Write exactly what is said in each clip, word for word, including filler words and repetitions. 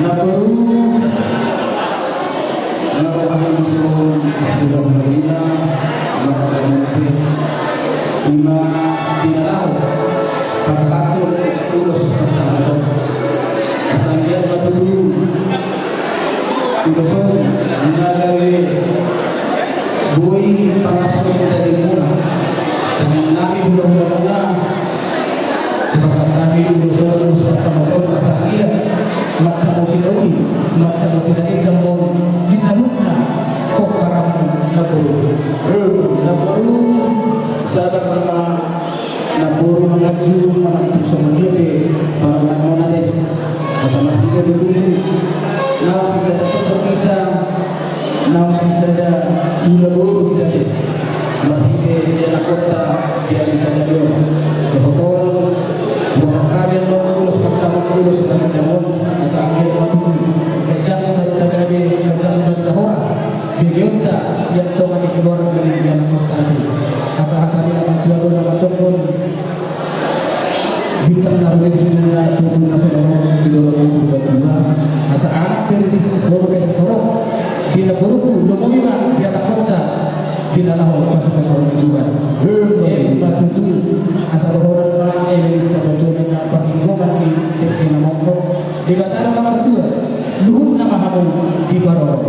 Namboru, na roha ni son, di bawah marina, maka kamu pe, ima pinalaho, pasahathon ulos pansamotan. Asa anggiat ma tutu, ulos on, na gabe boi pangasot dagingmuna. Tangiang nami hula-hulamuna, pasahat hami ulos on, ulos pansamotan, asa anggiat mansamoti na uli, mansamoti na denggan ma on di saluhutna pomparanmu, namboru. Namboru, sada ma namboru manganju, manang tu songon dia pe paranganmuna, ate. Asa marhite do tutu naung sisada tombok hita, naung sisada hula boru hita, ate. Marhite di anakkonta di ari sadari on. Dohot on, hupasahat hami annon ulos pansamotan, ulos pansamotan, asa anggiat ma tutu ganjang barita gabe, ganjang barita horas begeonta sian tonga ni keluarga ni anakkonta, ate. Asa hata ni amang tua do na mandokkon, bintang na rumiris ninna, tubu na so lolong di dolok ni Purbatua. Asa anak pe riris, boru pe torop. Di namborungku, lomomi ma di anakkonta, pinalaho pasu-pasuon ni Tuhan. Ima tutu. Asa dohonon ma, eme riris na batu ninna, parlinggoman ni dengke na mondok. Debata do na martua, luhutna ma hamu diparorot.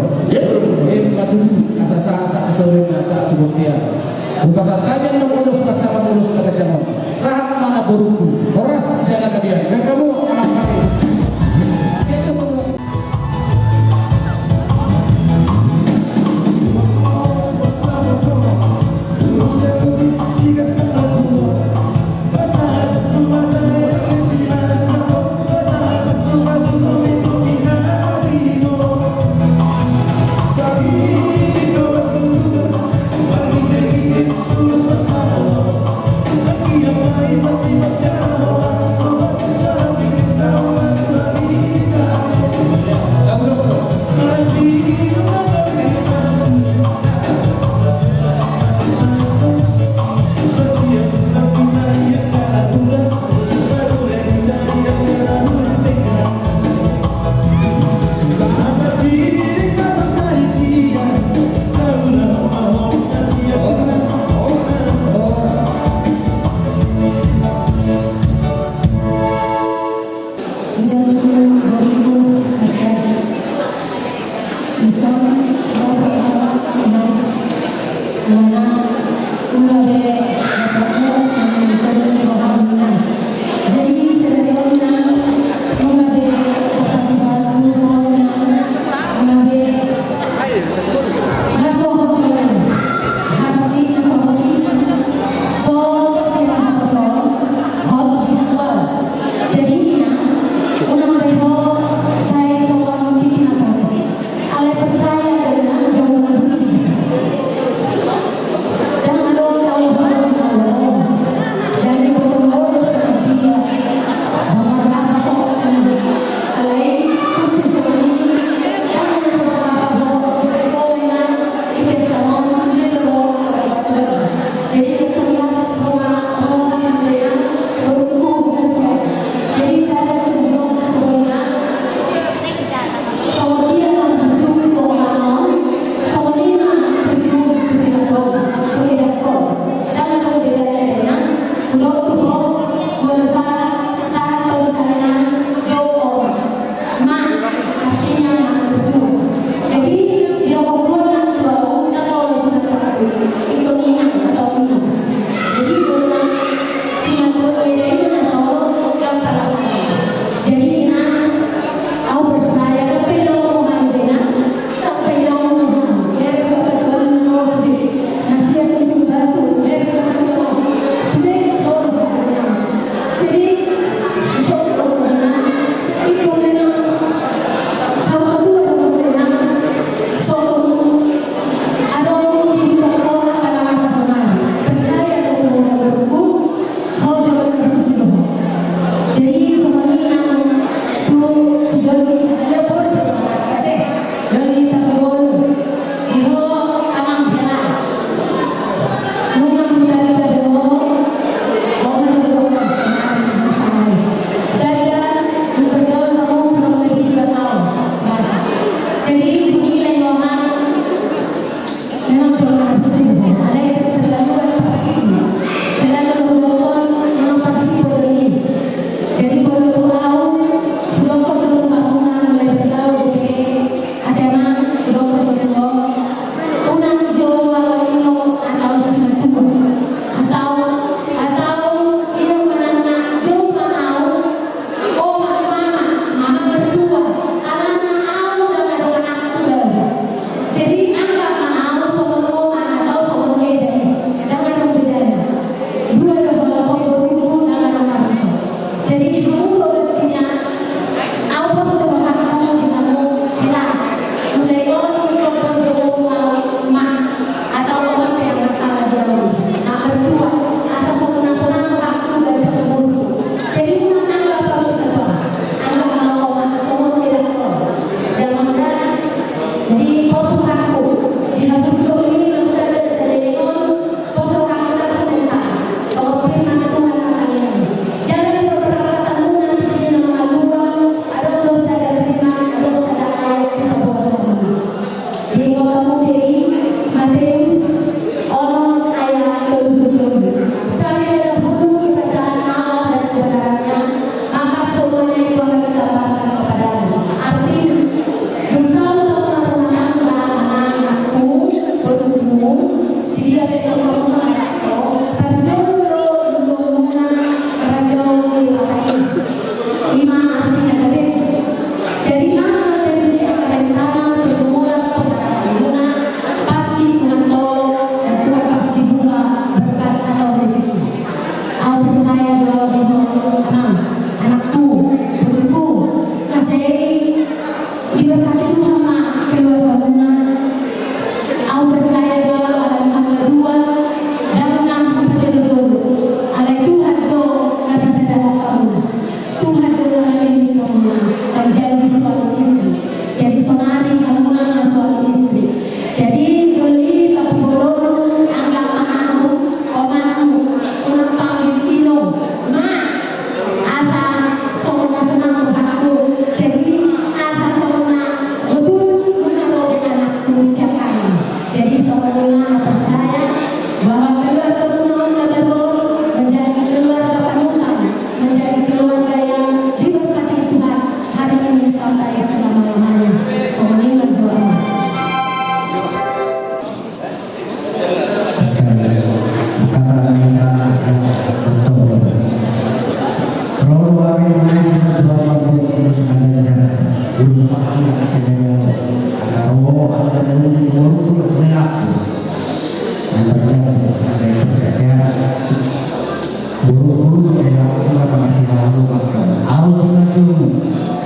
Ima tutu. Asa sahat-sahat ma sorion, sahat tu bontean. Hupasahat hami annon ulos pansamotan, ulos pansamotan. Sahat ma namborungku, horas jala gabe. Bahen hamu, amang hami. Ida tu boriku, asa ison, bapa, mama, nunga be bapakmu, nunga be tolu ni rohamu ninna. Jadi sadari on, nunga be papasu-pasu rohamuna, nunga be na so hot, hati na so hot i, so sian haposoon, hot di hatuaon. Jadi ninna, unang be ho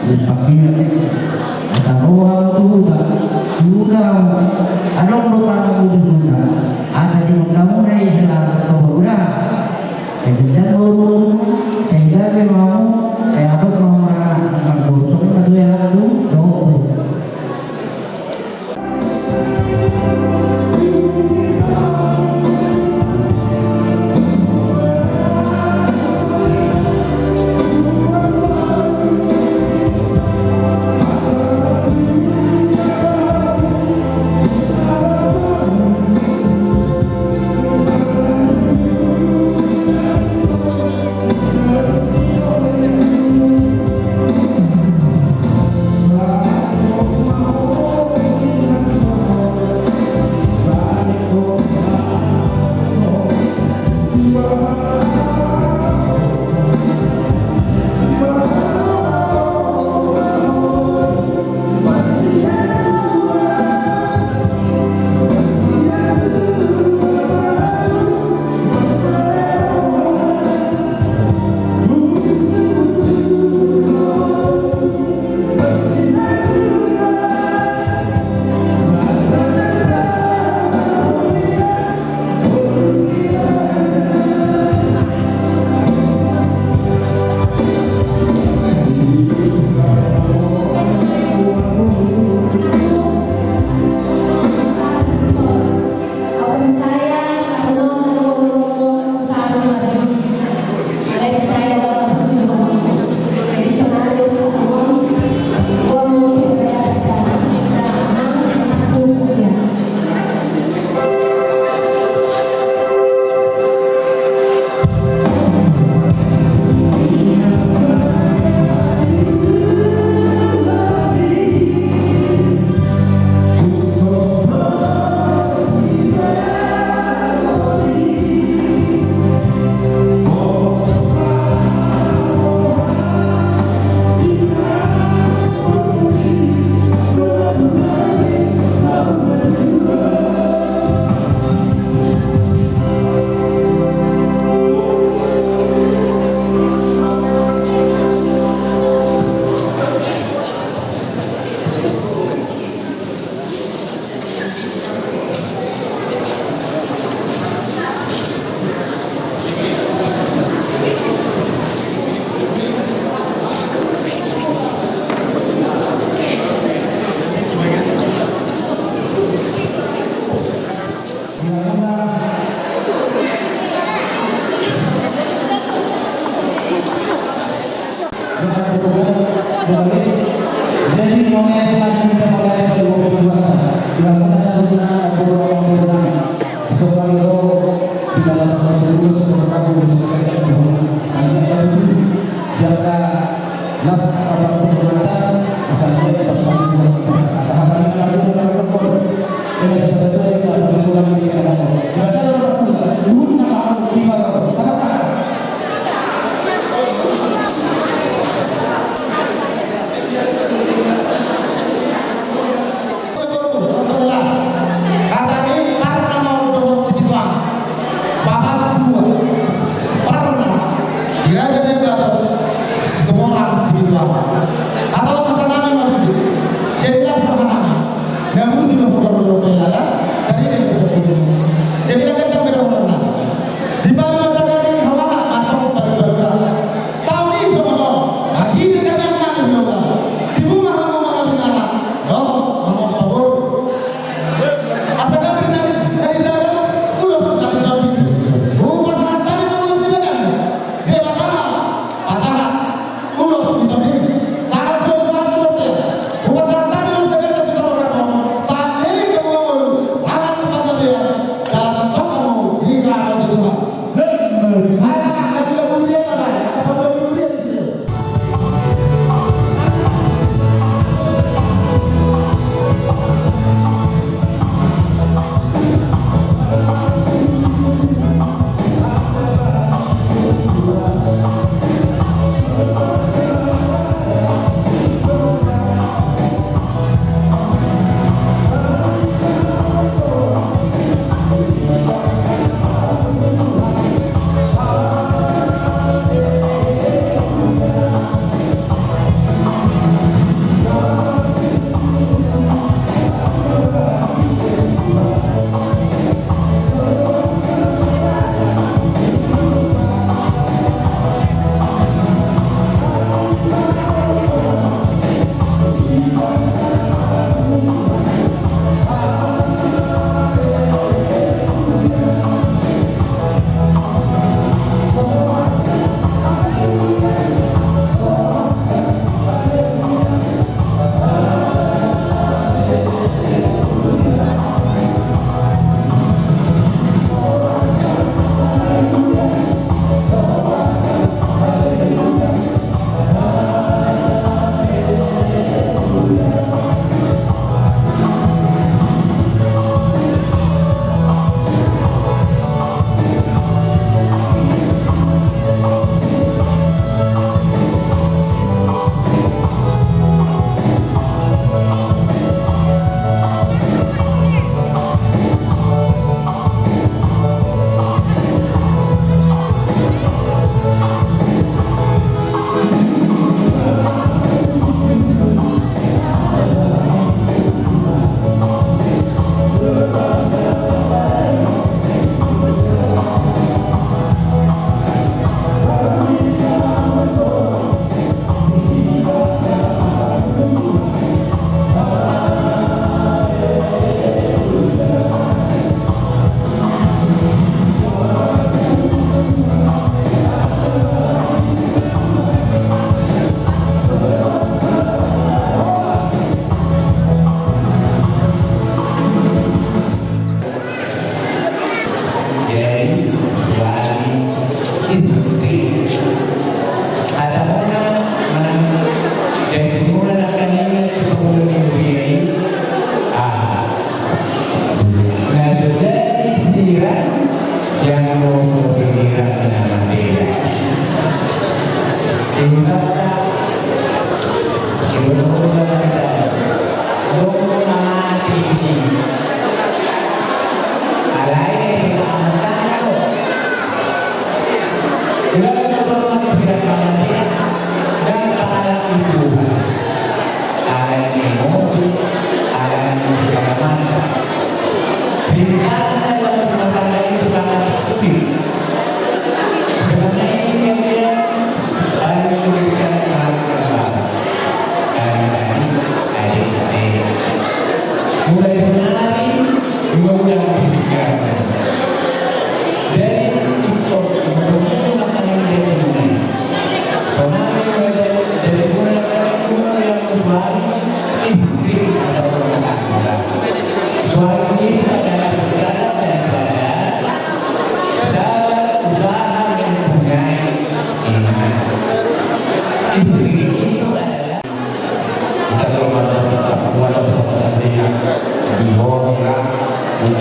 Terus pakinan, asa roha tu huta, tu huta hamu, adong do tanganmu di huta, asa di huta muna i selamat tu huta. Jadi dan boru-boru, sehingga memang, eh, adong memang anak-anak boru, songon na tu ya tu, do.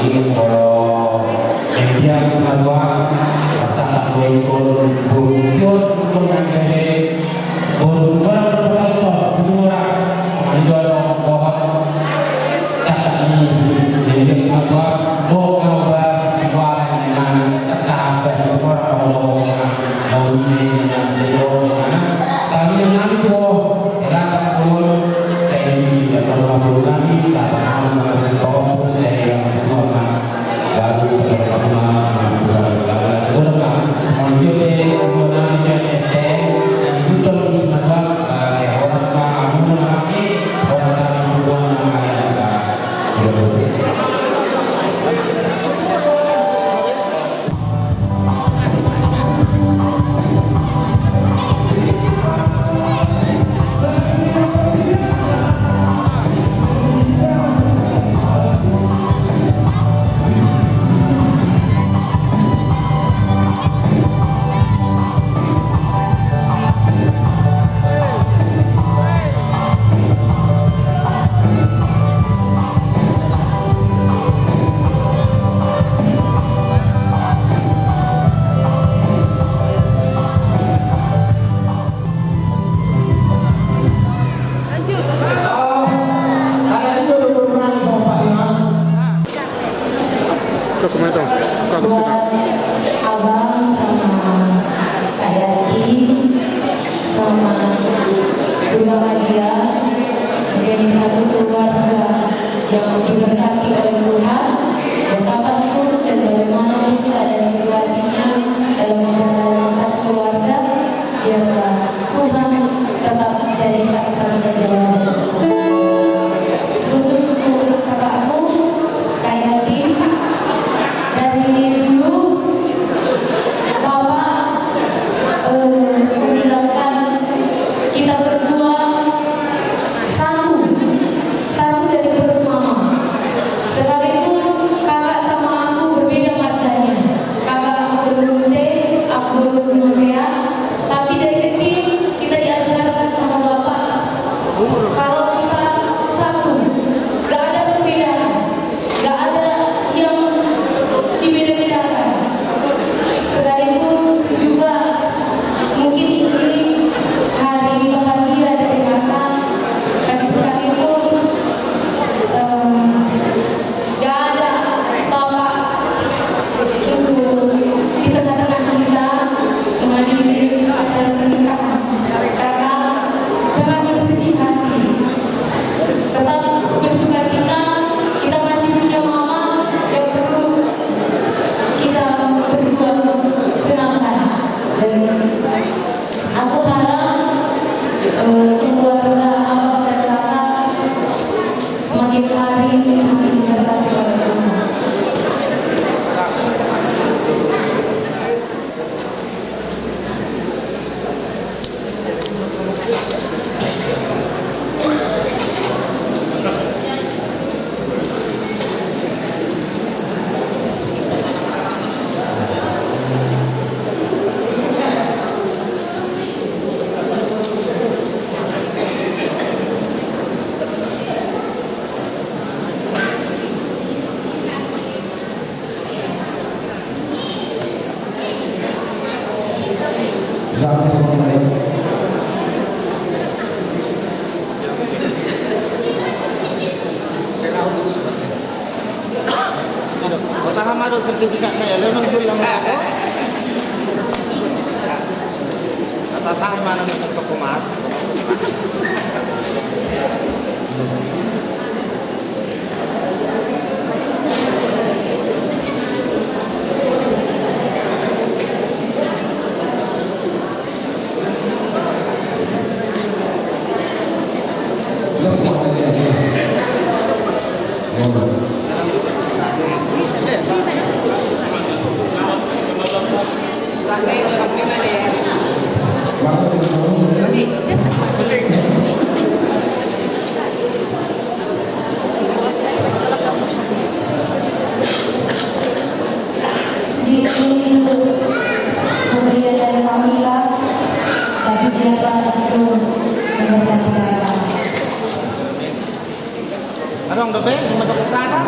Molo diam sama tua, rasa tak boleh ikut, boleh ikut, boleh ikut, boleh ikut, semua orang, semua orang. Buat abang sama Kak Yati sama Bunda Madia menjadi satu keluarga yang diberkati oleh Tuhan. Dan kapanpun dan bagaimanapun keadaan situasinya dalam menjalani satu keluarga, biarlah Tuhan tetap menjadi satu-satunya jawaban. Khusus untuk kakakku, Kak Yati, dari dulu Bapak, eh, membilangkan kita berdua satu, satu dari perut Mama. Sekalipun kakak sama aku berbeda marganya, kakak berhulu T, aku berhulu P A, tapi dari kecil kita diajarkan sama Bapak, kalau kita satu, gak ada perbedaan, gak ada yang dibeda-bedakan. Sekalipun juga mungkin ini hari bahagia dari kakak, tapi sekalipun, em, gak ada Bapak untuk di tengah-tengah kita menghadiri acara pernikahan. Kakak, jangan bersedih hati. Tetap bersukacita, kita masih punya Mama yang perlu kita berdua senangkan. Dan aku harap, eh, keluarga abang dan kakak semakin hari semakin diberkati oleh Tuhan. Usaha ma do sertifikatna ya, lo nunggu yang mana? Atas mana nih toko emas? Sedikit untuk pemberian dari Pamila, tapi biarlah itu memberkati mereka. Adong dope, cuma dope sepatah.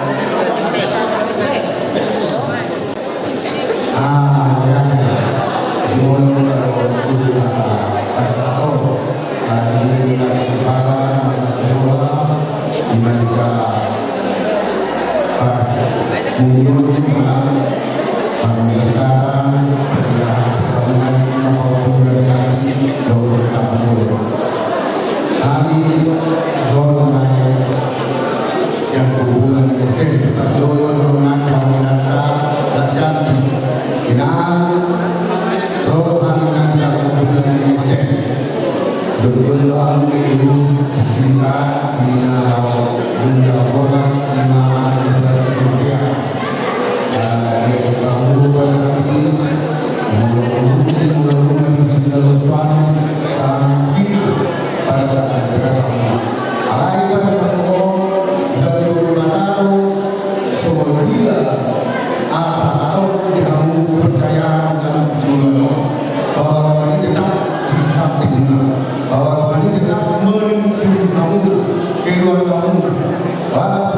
Bapa,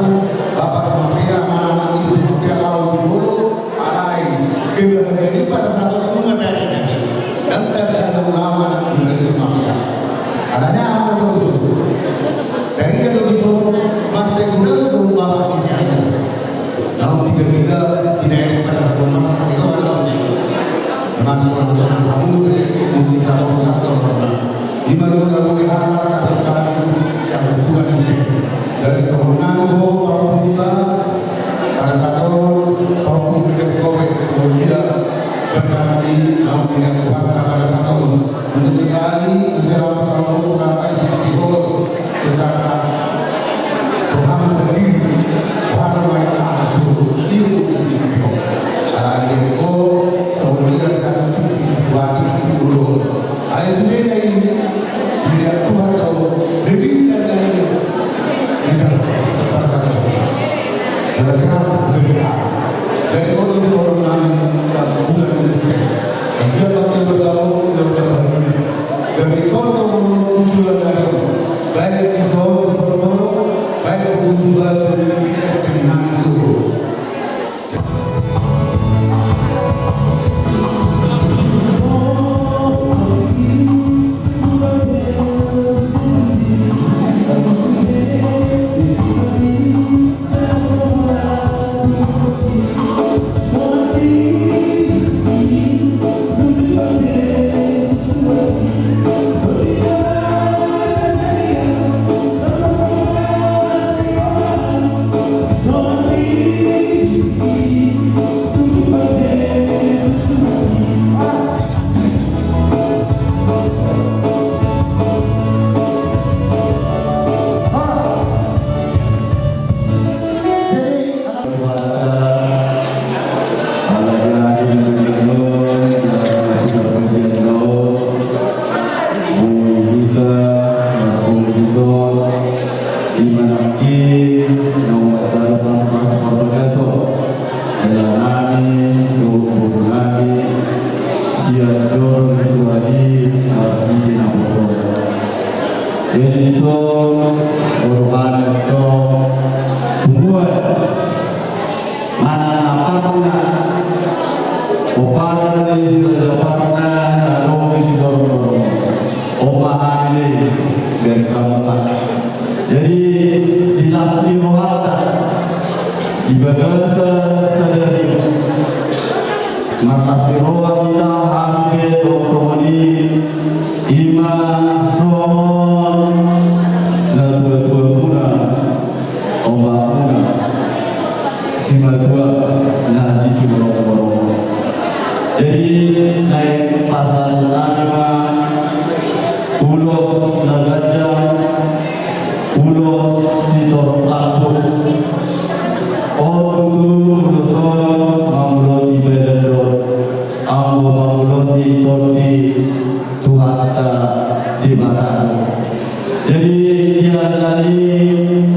bapa rumah pea, anak istri rumah pea, laho di bolo, alai kebahagiaan i pada saat on nunga taringot. Dan tanda ulama anak muda si rumah pea. Alana aha do dison? Taringot do dison, masa guna do bapa di situ. Naung piga-piga, di daerah pada saat on, masa guna do dison. Masuk langsung hamu, mungkin sama, mungkin sama. Di mana udah boleh halal, atau kalau siapa bukan di sini. Dari sekolah nanggo, Pak Budiman, pada saat on, Pak Budiman, Pak Budiman, berkati, kamu tidak kuat, pada saat on. Untuk sekali, masyarakat kampung, kata di Timur, secara Tuhan sendiri, Tuhan mereka suruh, dia untuk di Timur. Saat dia kok, semuanya satu sisi, buat di Timur. Alai sude na i, dilean Tuhan do, debisa na i. Jadi olo di orang lain, bukan di sini. Dia pakai lo tahu, dia udah begini. Jadi kau tahu tujuan dari baik di Solo, Solo, baik di Solo, di S T N Solo. Ima nangkin naung manjalo pasu-pasu parbagason hela nami dohot boru nami sian joro ni Tuhan i marhite naposona. Jadi dison, boru hami antong punguan manang apanna, ompara ni si Raja Parna na adong di sidorong-dorong. On ma hami, bereng hamu ma. Jadi di las ni rohanta di bagasan sadari on, marlas ni roha hita hami pe tong songon i, ima songon natuatua muna. Ombak muna simatua na di sumorong-morong. Jadi naeng pasahat nami ma ulos na ganjang, ulos sitorop lambok. On tutu ulos on mangulosi badan do, anggo mangulosi tondi Tuhanta Debata do. Jadi di ari on,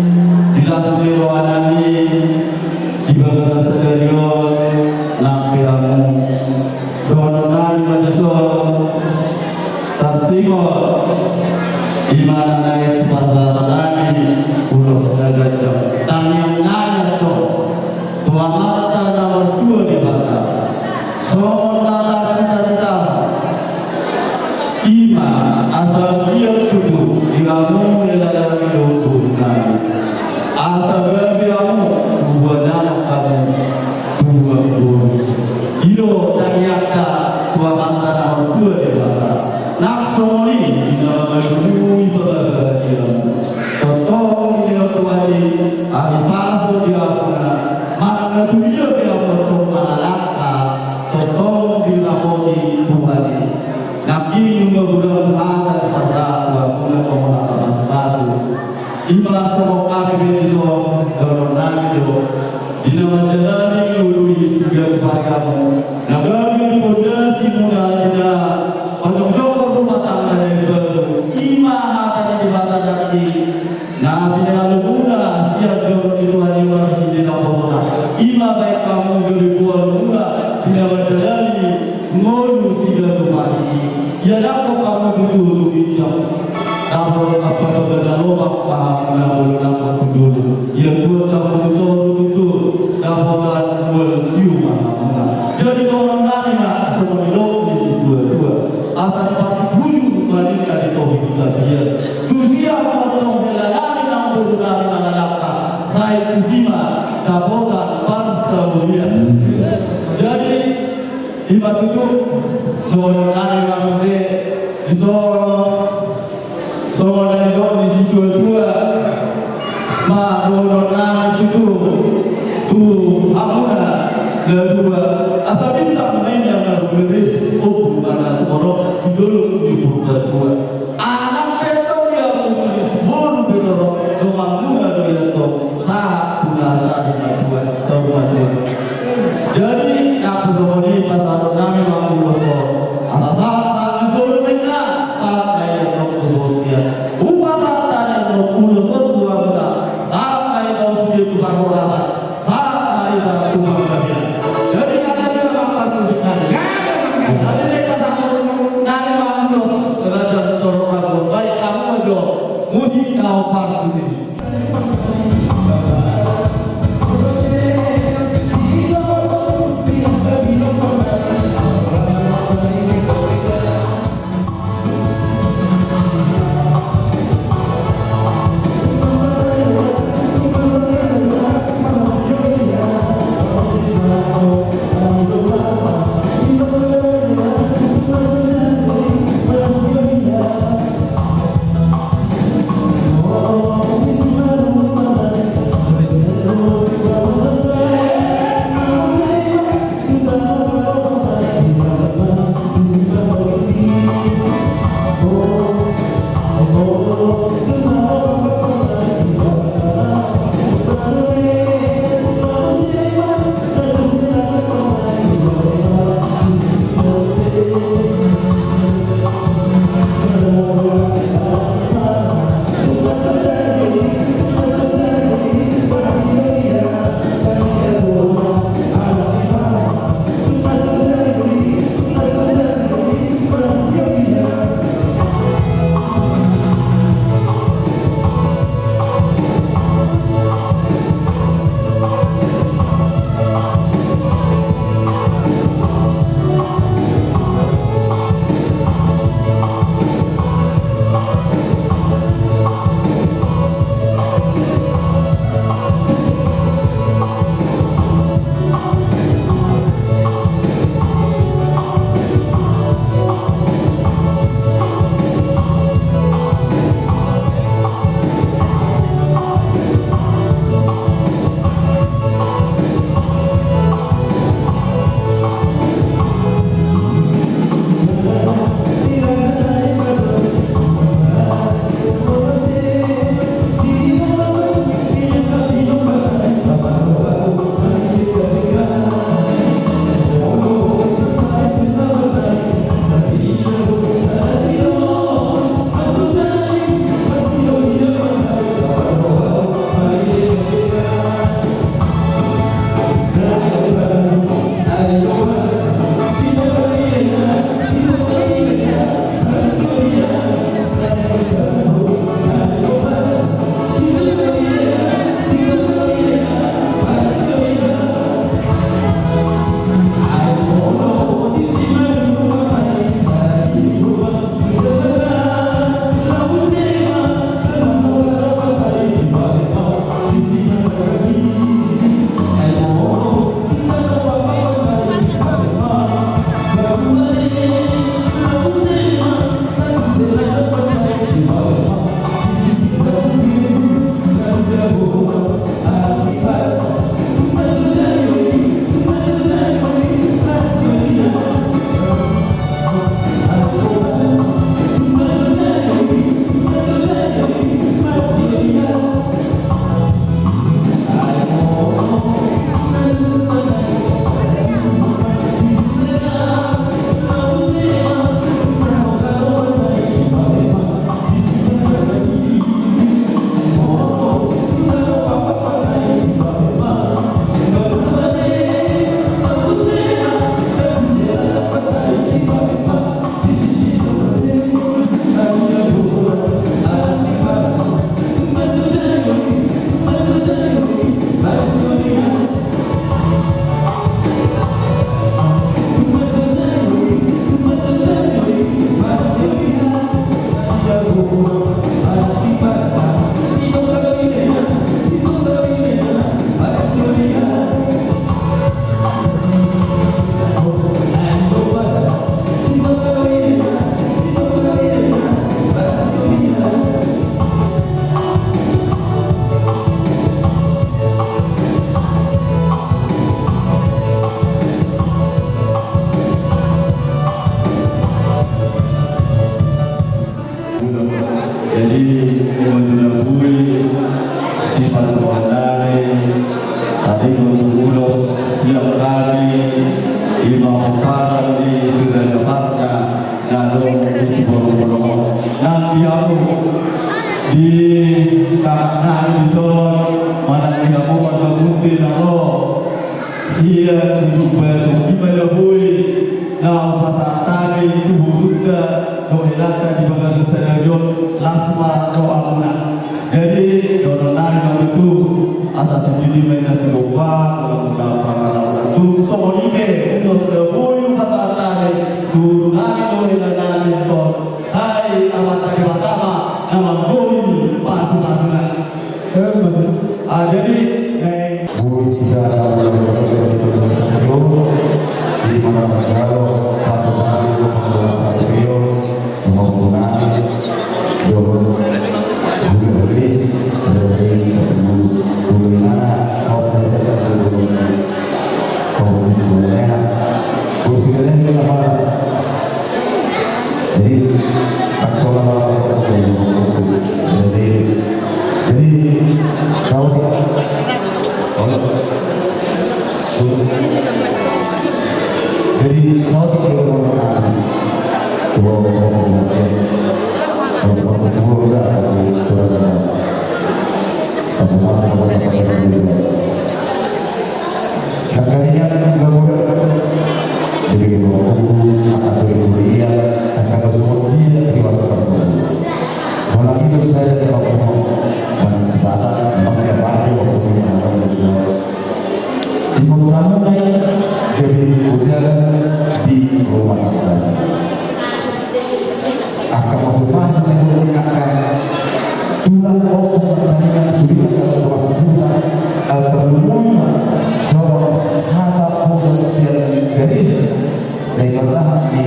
di las ni roha nami di bagasan sadari on, nang pe hamu, dohonon nami ma dison, tarsingot ima na naeng sipasahat nami ulos na ganjang, tangiang nami antong tu Amanta na martua Debata. Songon na tarcita-cita, ima asa anggiat tutu di hamu hela nami dohot boru nami, asa gabe hamu tubuan anak, hamu tubuan boru. I do tangiangta tu Amanta na martua Debata. Nang songon i di na mangalului pangalaho i hamu. Tongtong dilehon Tuhan i hahipason di hamuna, manang na tu dia pe hamu antong mangalangka, tongtong diramoti Tuhan i. Nangkin nunga godang hata dipasahat tu hamuna songon hata pasu-pasu. Ima songon hami pe dison, dohonon nami do, di na manjalani ngolu i siganup ari hamu, na gabe pondasi muna di na pajongjongkon rumah tangga na imbaru, ima hata ni Debata nangkin na pinangalo muna sian joro ni Tuhan i marhite naposona. Ima baen hamu gabe boan muna di na manjalani ngolu siganup ari i. Ia dapot hamu tutu tu ginjang. Dapot apa bagana lomak ma hamu na molo dapot tu dolok. Ia Tabotan parsaulian. Jadi ima tutu dohonon nami ma muse, dison songon na nidok ni situatua ma dohonon nami tutu tu hamuna na dua, asa bintang na inna na rumiris, ombun ma na sumorop di dolok ni Purbatua. Anak pe torop, ia mungkin sumur pe torop, donganmuna do ia tong, sahat tu na saur matua, saur matua. Jadi, angka songon i pasahaton nami ma ulos on. Asa sahat, sahat ni solu ninna, sahat ma ia tong tu bontean. Hupasahat hami ulos on tu hamuna, sahat ma hita sude tu parhorasan. Sahat ma hita tu panggabean. Jadi, angka na dua ma parmusik nami. Jadi, naeng pasahaton nami ma ulos, raja sitorop rambu, baen hamu ma jo musik na parmusik. Nami dison manang di hamu angka muse na ro sian Ujung Batu, i ma na boi na hupasahat hami tu borunta dohot helanta di bagasan sadari on, las ma rohamuna. Jadi dohonon nami ma tutu, asa sititi ma inna sigompa, mula-mula pangarahutna. Tung songon i pe ulos na boi hupasahat hami tu boru nami dohot hela nami dison, sai Amanta Debata ma na manggohi pasu-pasuna. Emma tutu. Ah, jadi, eh, boi hita na manggohi pasu-pasu, di mana manjalo pasu-pasu, pasu-pasu, pasu-pasu. Dohot, dohot, dohot, dohot, dohot. Jadi, jadi, saud. Jadi, saud. Nangkaningan na mura, dibikin waktu, angka turi-turi ia, angka pasuruan dia, di waktu tertentu. Malam itu saya sama Umo, mana sepatah, masih ada waktu ini, anak muda. Di kota Mumbai, jadi ujian di rumah kita. Angka pasu-pasu na nidok ni angka tulang ompung martangiang sude angka tulang sude, eh, tarlumobi ma songon hata poda sian gareja na dipasahat ni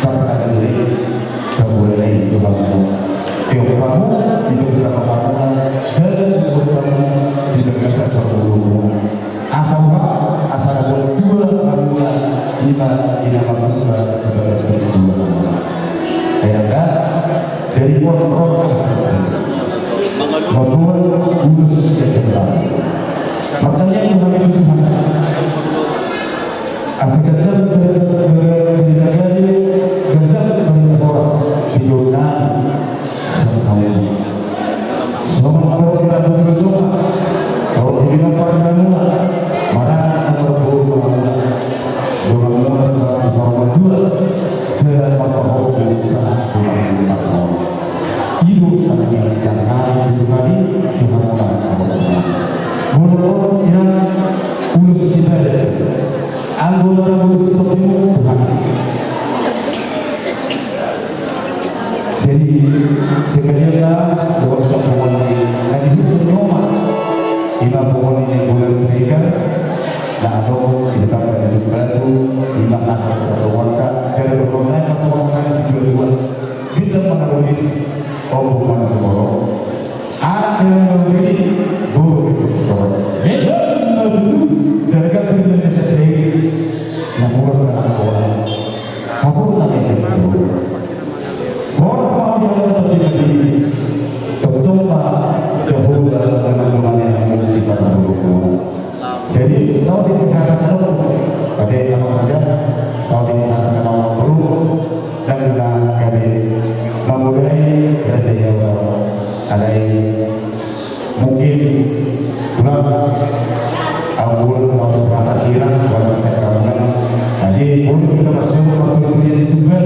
partangiang i, pamboanan i tu hamuna. Piompamuna di bagasan rohamuna, jala di bagasan parngoluonmuna. Asa uha, asa na buat dua hamuna, ima ina marhata sebagai dua hamuna. Ayanda, dari pon roh asa mambuat ulos kecil. Martangiang hami tu Tuhan. Asa ganjang berita, berita gari, ganjang berita horas di dunia. Songon i. Songon i, songon i, songon i, songon i, manang na marboru hamuna, donganmuna sahat tu saur matua, jala marpahompu sahat tu martua. I do na nilehon sian hami tu Tuhan i, tu hamuna. Molo on inang ulos sibada. Anggo na molo sitopimo Tuhan. Jadi, sekalian ma, dohot songon i na dihukum ni oma, ima pohon ni bulan Siregar, na adong di Ujung Batu, ima angka satuanka, jadi dohot nai ma songon nai situa-tua, bintang mana logis, ombung mana sumoro. Anak yang memberi guru. Jadi kan beri Indonesia sendiri. Nah, bolas anak orang. Apa namanya sih? Bolas sama dia tetap di negeri. Tongtong ma Jahowa dengan doa yang mau di pada guru. Jadi, saud di pihak sana, pada nama kerja, saud di pihak sana, guru, dan juga kami memulai kerja yang alai mungkin tulang, ambulan saud rasa sirang, buat masyarakat. Jadi, boleh kita masuk ke pemerintahan juga,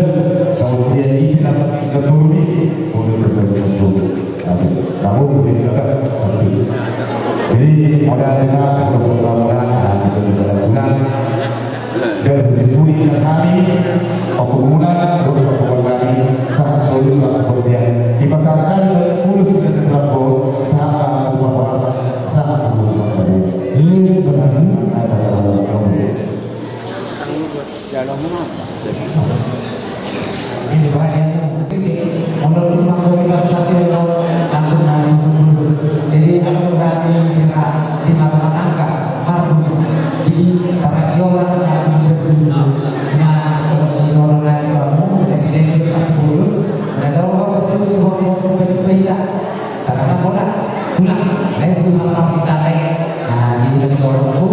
saud dia isi nama negeri, boleh bergabung masuk. Aduh, kamu lebih dekat, satu. Jadi, modal kita untuk pembangunan, nah, bisa juga guna. Dan bersimpuli sian hami, ompungmuna, dohot ompung nami, sahat solu, sahat pembangunan. Di pasar kan, ulos kita terlalu, sahat, sahat, sahat. Ini bahaya. Molo tung manggohi pasu-pasu, langsung nami. Jadi, kalau berani kita di rumah tangga, harus di parasiola, saat berguru. Nah, solusi orang lain kamu, jadi dia bisa guru. Ada orang bersyukur, orang bersyukur kita. Karena bola, tulang, lain pun masalah kita lain. Nah, jadi masih orang tu,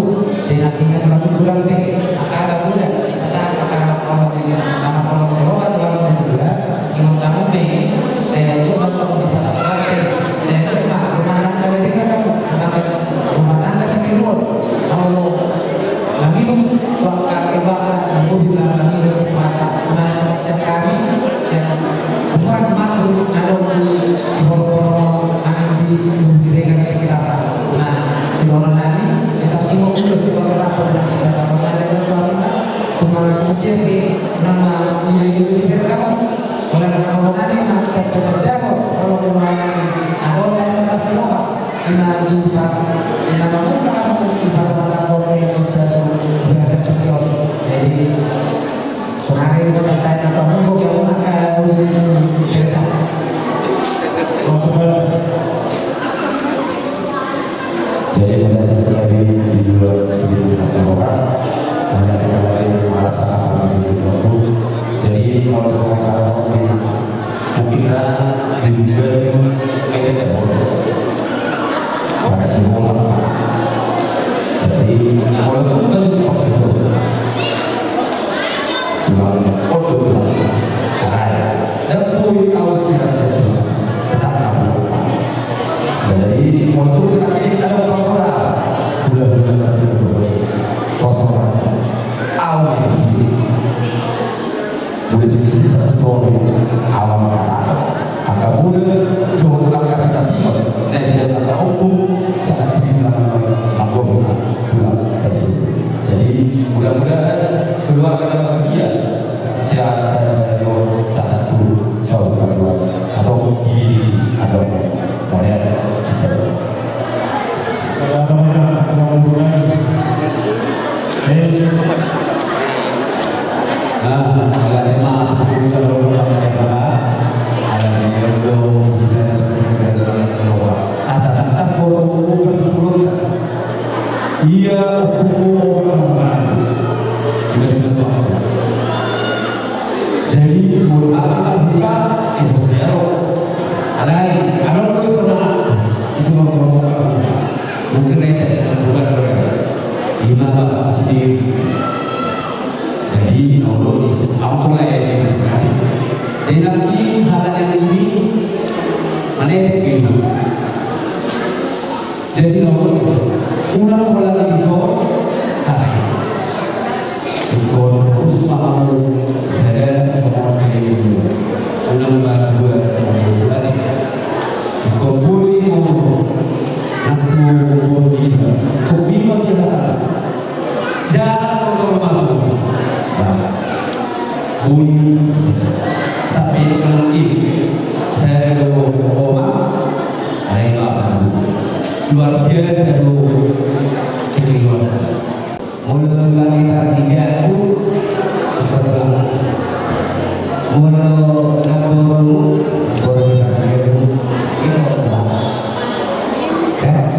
dia nanti kan orang tulang pe, maka ada bola, masa maka orang ini, nama orang Jawa kan orang ini juga, yang kamu pe, saya itu nonton di pasar Klaten, saya itu mah, Jadi, sonari gua tanya kamu, gua kayak mau makan, gua ini tuh, cerita. Maksud gua, jadi, pada sekali di luar, di luar, hanya sekali lagi, maaf, sangat amat di luar. Jadi, kalau saya, kalau di Mungkin ra diduga tu, eh, tidak boleh. Makasih, mohon maaf. Jadi, kalau tu kan pakai surat. Bilang, oh, tu bilang. Hai. Dan kui aus kita siapa? Tetap apa? Jadi, kalau tu kita ini ada orang-orang. Udah, udah, udah, udah, udah. Kosong. Au, ya, sih. Mula sisisa satoru alam kata. Angka mula dohot angka sitasiman na sian angka ompu sahat tu tulang manggohi tulang tarsongon. Jadi mudah-mudahan keluarga na bahagia sehat-sehat sahat tu saur matua atau di di di atau modern. Ia hukum orang. Jadi, molo anak buka, eh, bos ya, ro. Alai, anak lu sana, itu mau buka. Mungkin aja dengan buka, ro. Ima ba sendiri. Jadi, na olo di, au mulai di sini. Jadi, nanti hal yang ini, mana yang begini? Jadi, na olo di sini. Unang pola di sini. Hai. Ingkon terus mau sadar semua kayak ini. Unang badua, badua. Ingkon boli mau. Aku boli. Kopi mau dia. Jalan untuk masuk. Bui. Tapi nanti saya dulu oma. Lain apa? Luar biasa dulu. Ini luar. Mula lagi tadi jatuh. Mula lagu. Mula lagi tadi jatuh. Itu apa? Ya.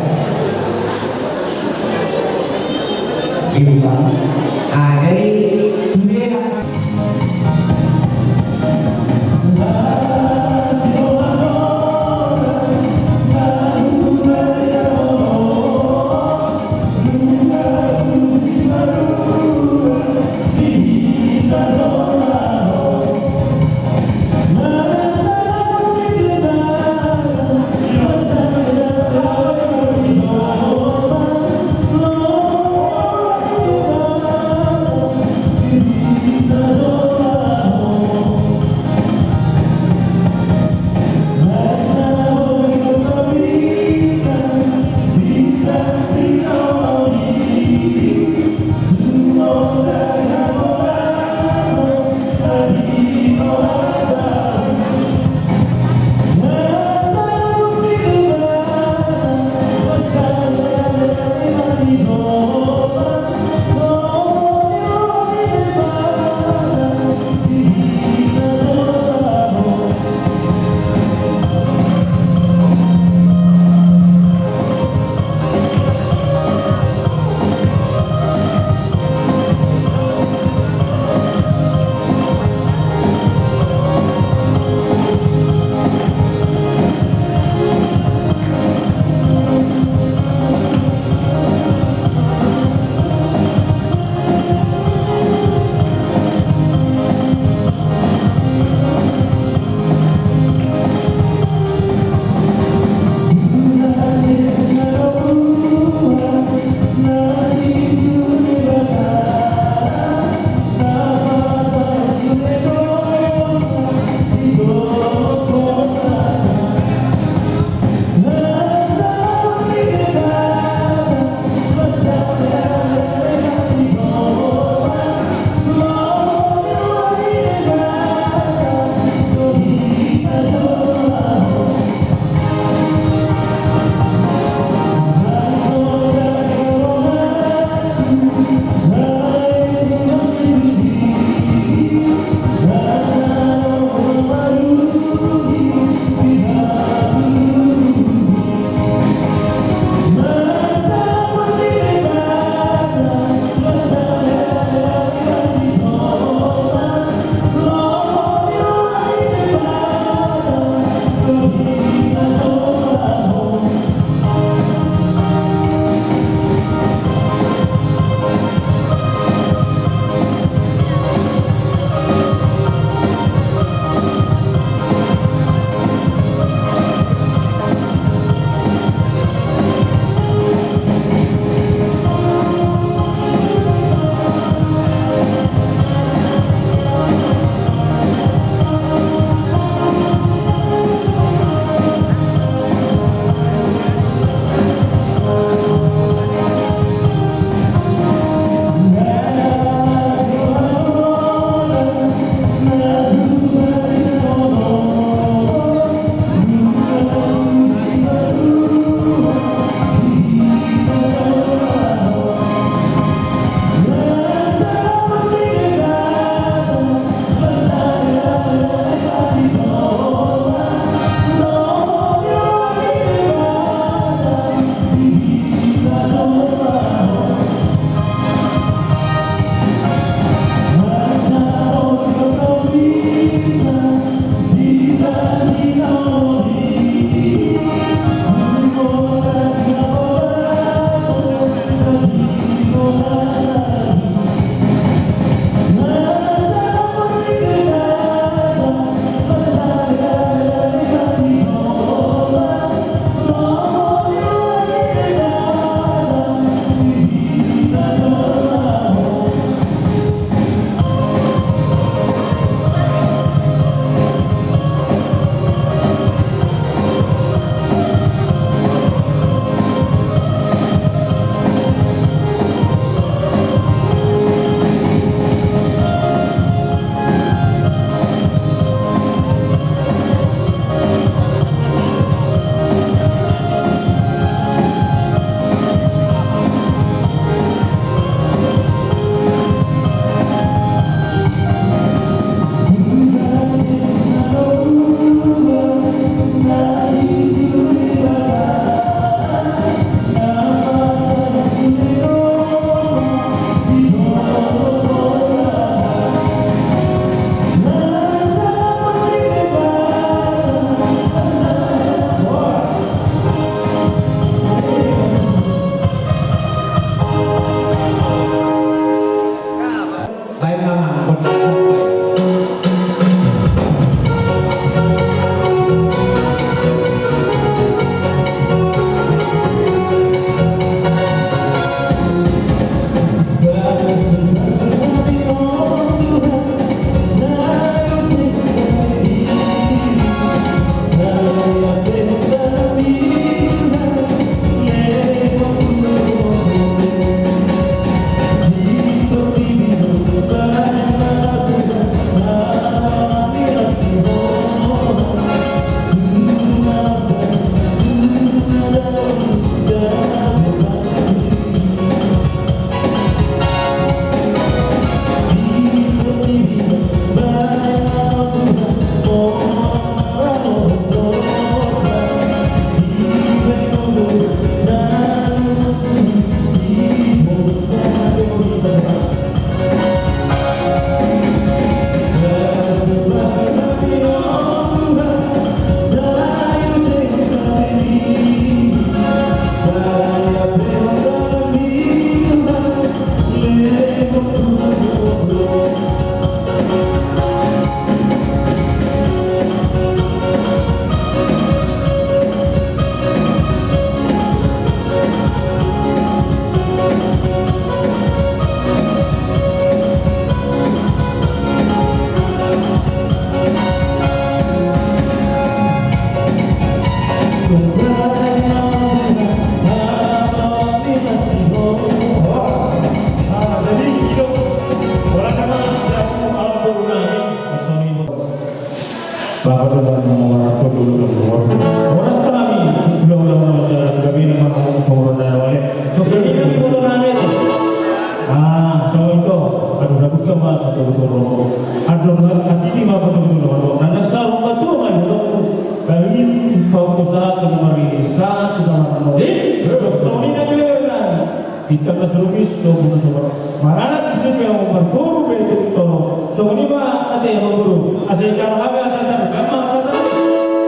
Ikan na sirubis, sobu na sabar. Maranak sisip yang mamparboru pe tu tolo. Songon i ma ate mamboru. Asa ikan hami asa tar, hami asa tar.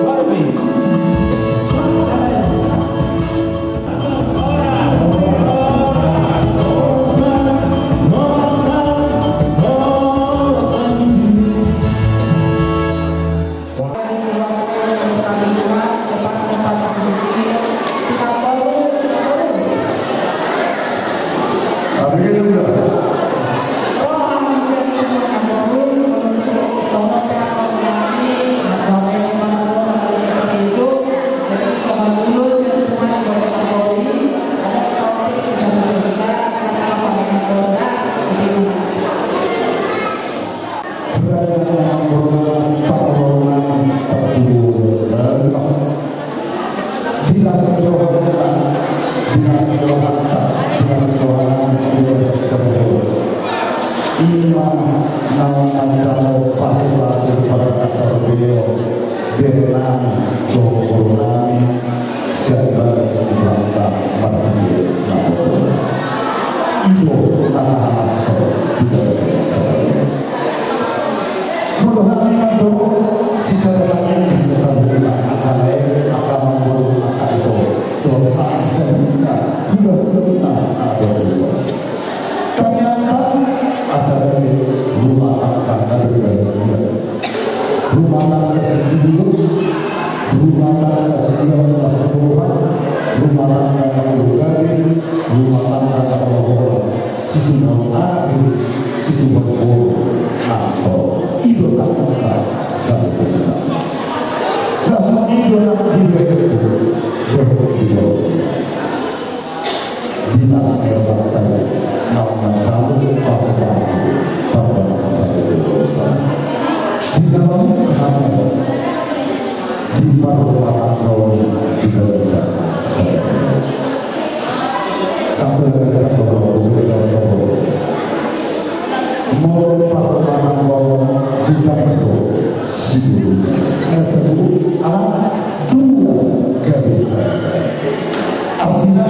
Baru pe. Raja na mangkorhon, pangkorhon nami, pangkorhon nami. Dinas ni rohanta, dinas ni rohanta, dinas ni rohanta, dinas ni rohanta. Ima na manjalo pasupasu pardasa ro bere nami dohot boru nami sian bagas ni Tuhanta marhite naposo. I do na tahaso di bagas ni Tuhanta. Molo hami mandok sisada tangiang di saluhutna angka lae, angka mangolu, angka ito, dohot hami saluhutna hulahulanta na dosa. Tangiangta asa dapot rumah tangga na berbahagia. Rumah tangga sitiruon, rumah tangga sitiruon na setiruon, rumah tangga na berbahagia, rumah tangga na berbahagia. Situhor anak, situhor boru, atau ido tangkap saluhutna. Langsung ido tangkap di bawah, bawah di bawah. Dinas ni rohanta, na manjalo pasupasu pardasa ro bere. Di na mamungka hami di parrumah tangga on di bagasan sadari. Tampil bagasan bahwa bere dalam bahwa molo parrumah tangga on di dalam bahwa situ. Ada dua, ala dua garis. Artina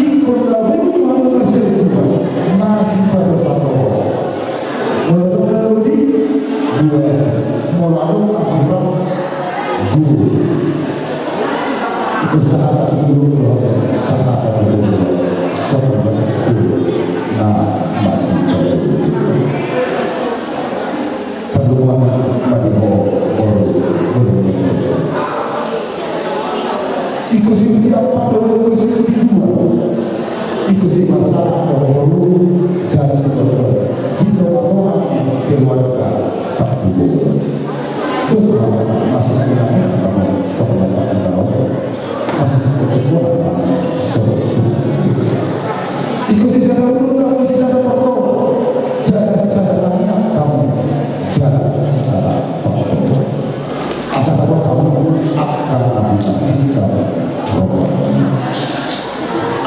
ingkon na boru ma masian jua, masian pada satu. Molo adong na lobi, dua. Molo adong na hurang, dua. Itu sahata dulu, sahata dulu. Sahata dulu. Na masian pada satu. Pardomuan ma di ho boru, boru. Ingkon siput i ampang do, ingkon siput i dua. Ingkon siput i masalah do boru, jala siput i dua. Di tongatonga ni keluarga, tak dua. Terus, masih lagi, masih lagi. Asa ingkon sisada ulu, ingkon sisada pardomuan, jala sisada tangiang hamu, jala sisada pardomuan. Asa dapot hamu angka na pinasinta roha.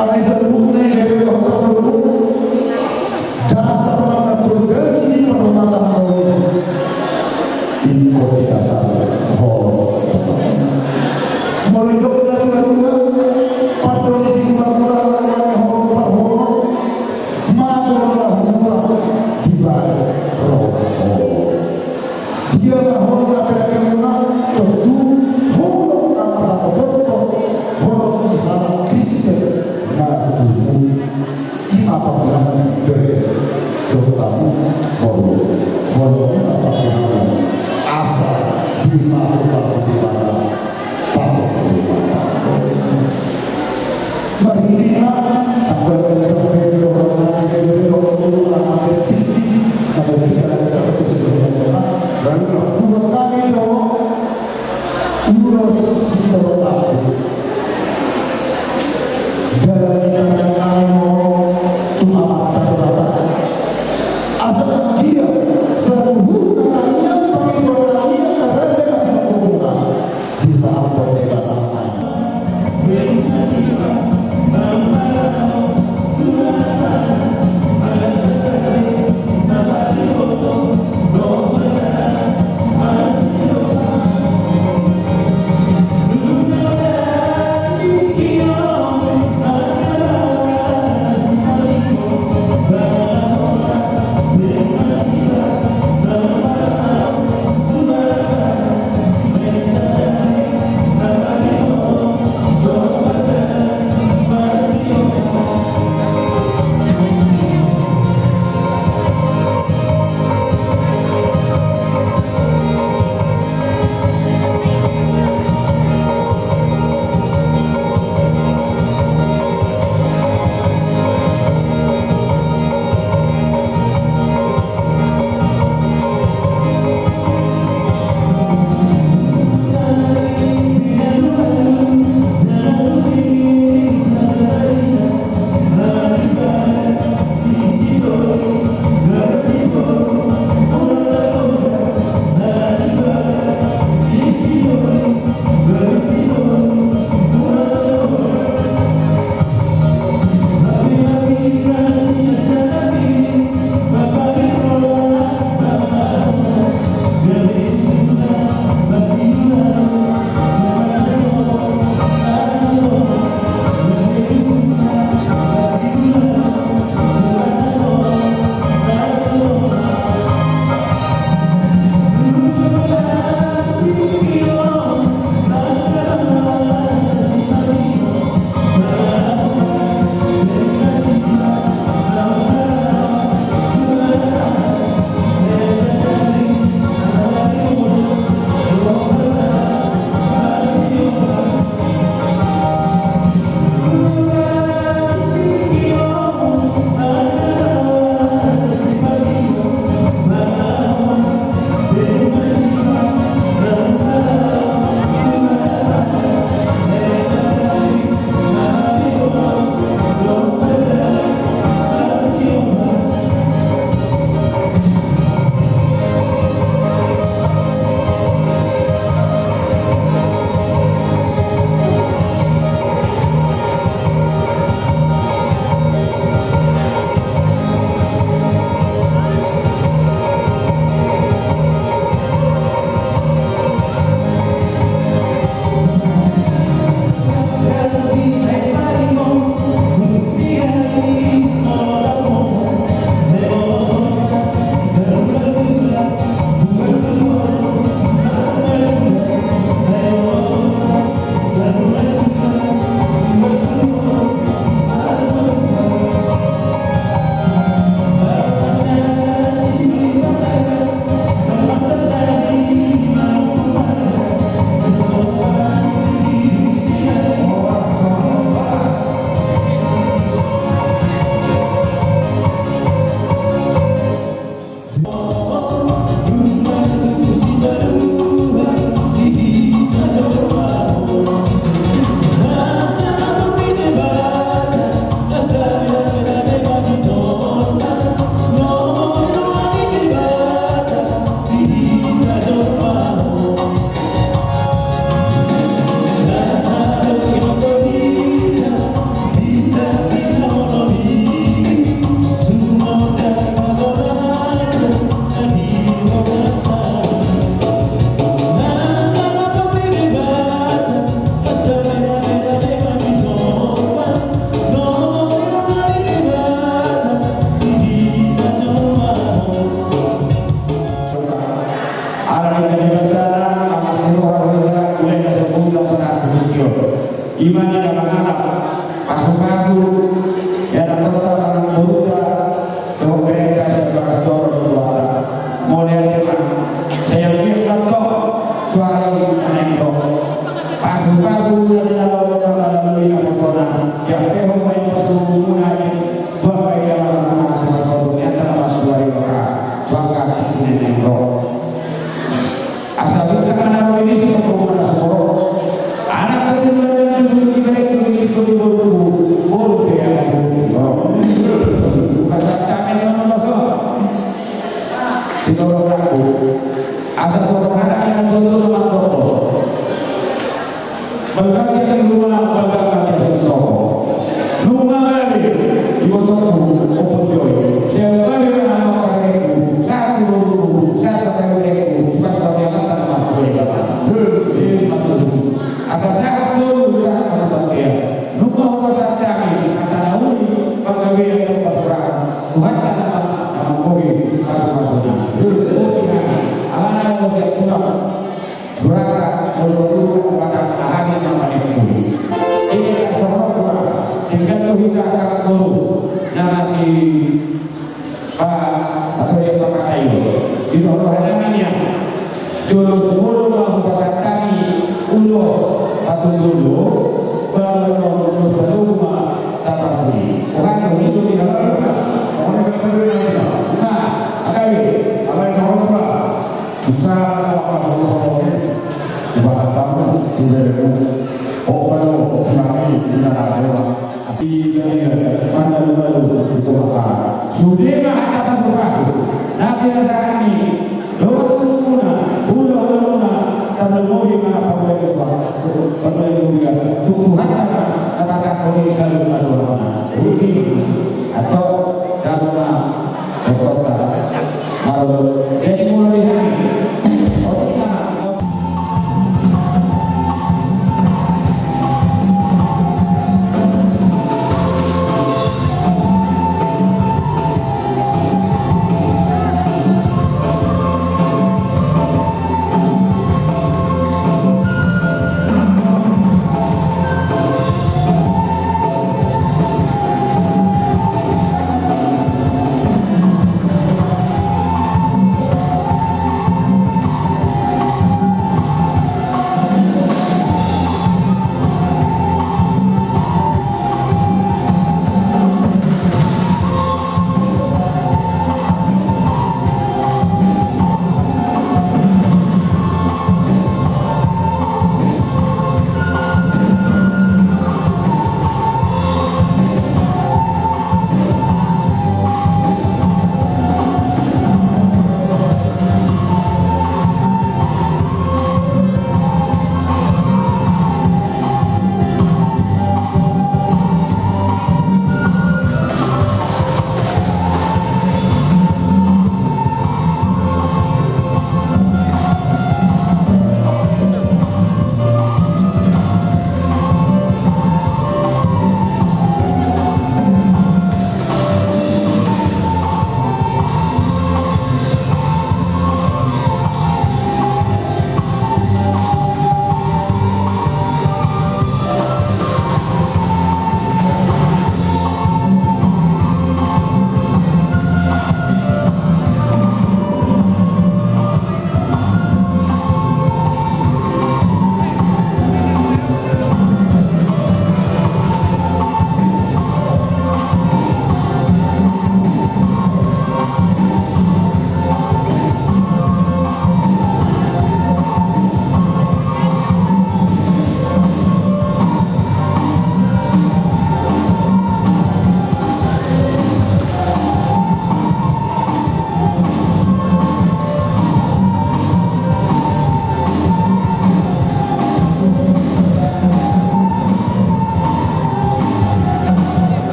Alai saluhutna i, bere dohot boru. Dasar manang pondasi ni parrumah tangga on ingkon di dasar holong. Molo didok na tua-tua, pandok ni situa-tua, holong parholong, mago na hurang dibahen roha holong. Dia ma holong na pinahanna, tontu holong na marhatopothon, holong ni halak Kristen na tutu. Ima panggilan bere dohot boru, molo, molo ima panggilan asa dipasupasu Debata panggilan. Marhite i ma, tanggal sampai dohot na bere dohot boru na marhite i, na bere dohot boru na, dan dua kali do ulos sitolotan. Dalan ni tangiang nami tu Amanta Debata. Asa anggiat saluhutna tangiang pangidoan nami, angka raja na hinaholongan, disahaphon Debata. Asa bintang na ro di rizki, anak pe di ulaon, di rizki ni borungku, boru pe ahu. Pasahat hami ma muse. Sitorop ragu. Asa so roha ni na tutu na mandok. Balga ma di ruma, balga ma di sumsoko. Nunga gabe ibotongku, ompung Joy. Sai gabe ma hamu karegeku, sahat tu borungku, sahat tu karegeku, suka-suka ni amanta na martua i. He, ima tutu. Asa sahat solu, sahat ma tu bontean. Nunga hupasahat hami hata na uli, panggabean dohot parhorasan. Tuhanta na manggohi pasu-pasuna. Boti hami, alana molo sian tulang. Durasa, molo tulang, mata, aha ni na manentu. Jadi, asa ro durasa. Tinggal tu hita angka boru na masih, ah, apa dia, pakai. Di bawah ada namanya. Jolo sumolo ma hupasahat hami ulos patujolo, baru ulos baru ma tapasui. Orang dulu di dalam. Nah, agak. Alai sama pula. Bisa apa, apa, apa, apa, apa, hupasahat hami tu beremu. Oh, baru, nanti, di dalam, di dalam. Asi badia, mardalan-dalan di tongah. Sude ma hata pasu-pasu na pinasahat hami dohot tulangmuna, hulahula muna, tarlumobi ma parbue, parbue, tung Tuhanta ma na pasahathon i.